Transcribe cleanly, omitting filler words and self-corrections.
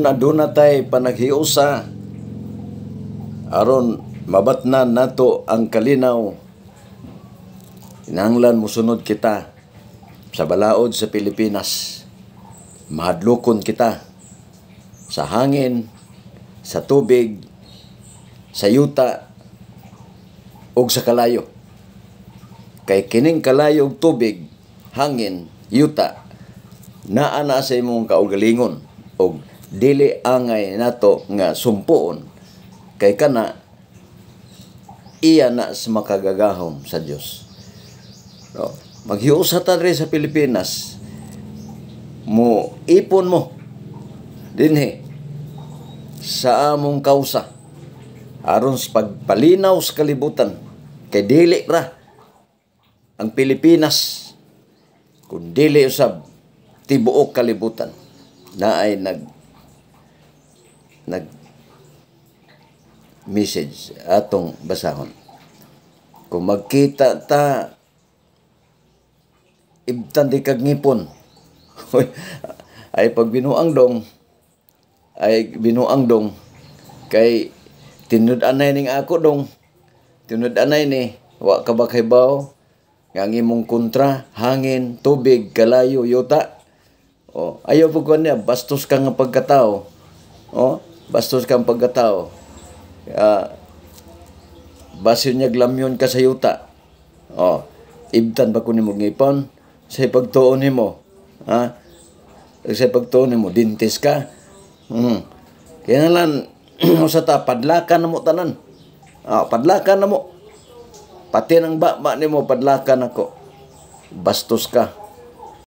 Aduna tay panaghiusa aron mabatnan nato ang kalinaw, kinahanglan mosunod kita sa balaod sa Pilipinas. Mahadlokon kita sa hangin, sa tubig, sa yuta ug sa kalayo. Kay kining kalayo ug tubig, hangin, yuta, naa na sa imong kaugalingon ug dili angay nato nga sumpoon kay kana iya na sa makagagahom sa Dios. No, maghiusa ta diri sa Pilipinas, mo ipon mo dinhi sa among kausa aron sa pagpalinaw sa kalibutan, kay dili ra ang Pilipinas kun dili usab tibuok kalibutan na ay nag nag message. Atong basahon. Kung magkita ta, ibtan di kag ngipon. Ay pag binuang dong, ay binuang dong, kay tinud-anay ning ako dong, tinud-anay ni wa ka ba kahibaw nga ang imong kontra hangin, tubig, kalayo, yuta? Oh, ayaw po ko niya, bastos ka nga pagkatao. Oh, bastos kang pagkatao. Basin niya glamyon ka sa yuta. Oh, ibtan ba ko nimo ngipon? Sa pagtuon nimo. Ha? Sa pagtuon nimo, dintis ka. Kaya usa ta, padlakan na mo tanan. Ah, padlakan na mo. Pati ng ba nimo, padlakan ako. Bastos ka.